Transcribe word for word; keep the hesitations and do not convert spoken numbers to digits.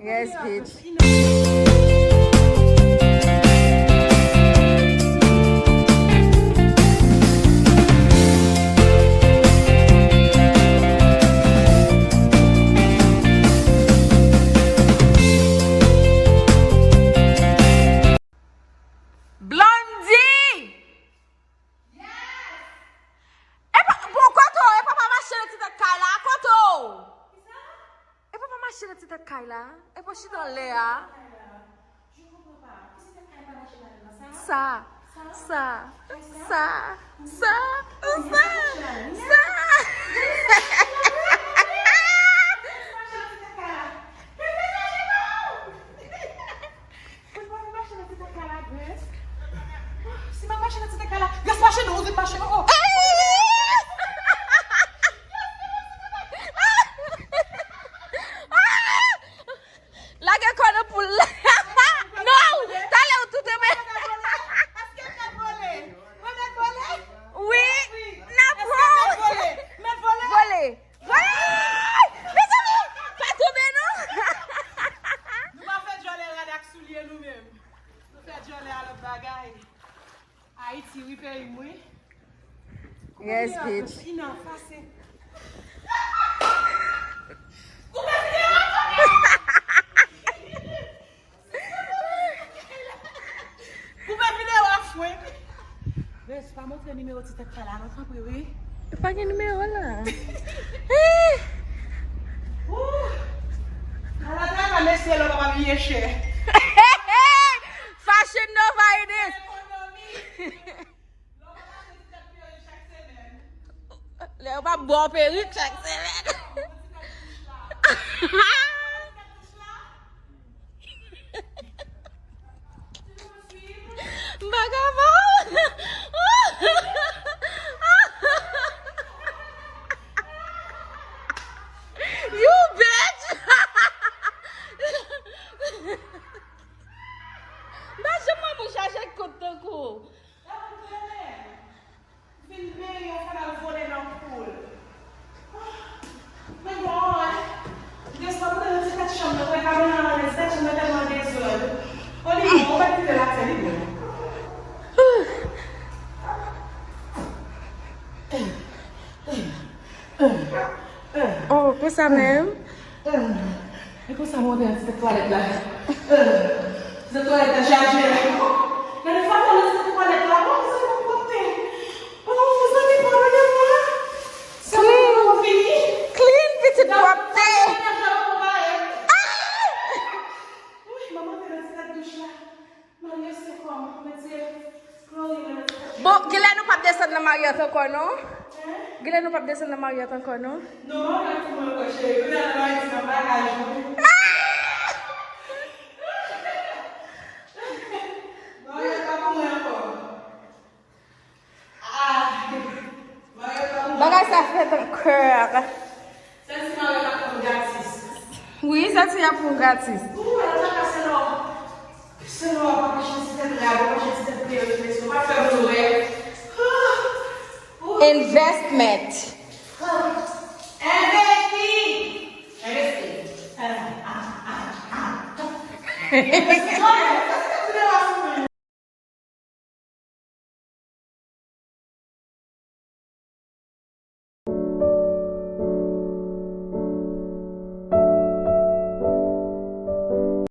Yes, bitch. Blondie! Yes! E pa, bon, kote w? E papa mache nan ti tèt kay la, kote w? E papa mache nan ti tèt kay la, e pa chita anlè a. Sa, sa, sa, sa, sa, sa, sa. Mwen pa vle mache nan ti tèt la, Grace. Si m ap mache nan ti tèt la, Grace, mache non, ou di mache non. Oh. Lage kò nan poul la. Non, talè ou tout men. Èske m mèt vole? Mwen mèt vole? Wi, n ap pran w. Mèt vole? Vole. Vole! Mezanmi, pa tonbe non. Nou pa fè djòlè rad ak soulye nou menm. Nou fè djòlè a lòt bagay. Ayiti, wi, peyi m, wi. Yes, bitch. Ina, fase. Koupe videyo a, koupe! Koupe videyo a, fwenk. Bes, pa montre nimewo ti tèt kay la, non, tanpri, wi. Pa gen nimewo la. Ooh. Ala travay, mesye, lò pa bliye chè. Fashion Nova it is. Ekonomi. Lè yo pa ba w perik chak semèn. M pa ka ba w. You bitch! M pa janm wè moun chache kont tankou w. Vin peye yon fanal vole nan poul. Men bon, wi. Desann nan ti tèt chanm nan, wè, kabann nan anlè, ti tèt chanm nan tèlman dezòd. Oli, bon, ou pa kite l atè, li bon. Oh, konsa menm? E konsa mwen te nan ti twalèt la. Ti twalèt la chaje. Gade sa nan ti twalèt la. Bon, se yon pwòpte. Oh, mezanmi, padone mwen. Sa mwen fini. Clean, pitit pwòpte. Wi, manman te nan ti tèt douch la. Bon, genlè nou p ap desann nan Marriott ankò, non? Genlè nou p ap desann nan Marriott ankò, non? Non, Marriott pou mwen ankò, cheri. Ou nan Marriott nan bagaj, wi. Marriott pa pou mwen ankò. Ah, Marriott pa pou mwen. Bagay sa fèt ankò. Sèl si Marriott ap pran gratis. Wi, sèl si y ap pran gratis. Ou wè, ou ta ka se lò. Se lò, pa mache ti tèt rad, pa mache ti tèt kreyòl, mesye, ou pa fè moun wè. Investment. Envesti. Envesti. Envesti.